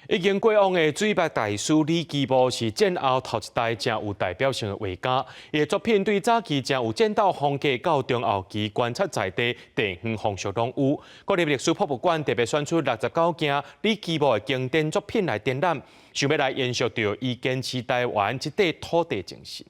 已經過往的水墨大師李奇牧是戰後頭一代誠有代表性的畫家，伊的作品對早期誠有戰鬥風格到中後期觀察在地地方風俗攏有。國立歷史博物館特別選出69件李奇牧的經典作品來展覽，想欲來延續著伊堅持台灣這塊土地精神。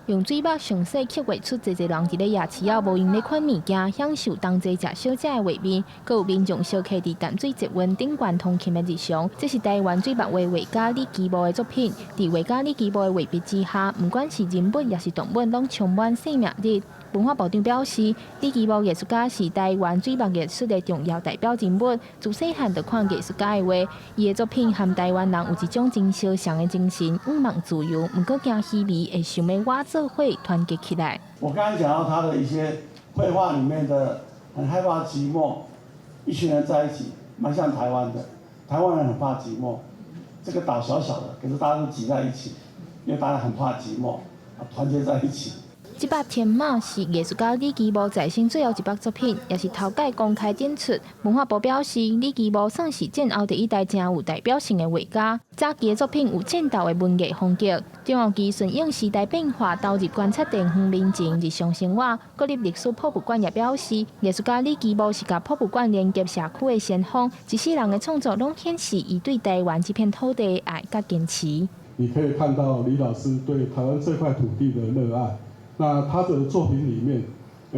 用水墨詳細刻畫出濟濟人佇咧夜市仔無閒咧款物件，享受同齊食小食的畫面，閣有民眾相客佇淡水捷運頂懸通勤的日常。這是台灣水墨畫畫家李奇牧的作品。佇畫家李奇牧的畫筆之下，毋管是人物抑是動物，攏充滿生命力。文化部長表示，李奇牧藝術家是台灣水墨藝術的重要代表人物。自細漢就看藝術家的畫，伊的作品和台灣人有一種真相像的精神，向望自由，毋過驚虛偽，會想欲倚做伙團結起來。我剛才講到他的一些繪畫裡面的很害怕寂寞，一群人在一起，蠻像台灣的。台灣人很怕寂寞，這個島小小的，可是大家都擠在一起，因為大家很怕寂寞，團結在一起。這幅天馬是藝術家李奇牧在生最後一幅作品，也是頭擺公開展出。文化部表示，李奇牧算是戰後第一代誠有代表性的畫家。早期的作品有戰鬥的文藝風格，中後期順應時代變化，投入觀察地方民情、日常生活。國立歷史博物館也表示，藝術家李奇牧是共博物館連結社區的先鋒，一世人的創作攏顯示伊對台灣這片土地的愛佮堅持。你可以看到李老師對台灣這塊土地的熱愛。那他的作品裡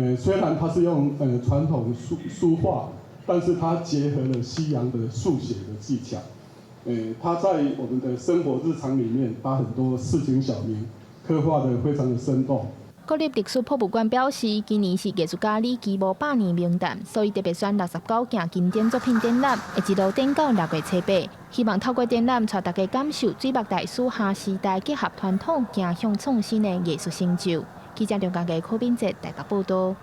面，雖然他是用傳統書畫，但是他結合了西洋的速寫的技巧。他在我們的生活日常裡面，把很多市井小民刻畫得非常的生動。國立歷史博物館表示，今年是藝術家李奇牧百年冥誕，所以特別選69件經典作品展覽，會一路展到6月初8。希望透過展覽，帶大家感受水墨大師下時代結合傳統，走向創新的藝術成就。記者張家傑、柯敏哲台北報道。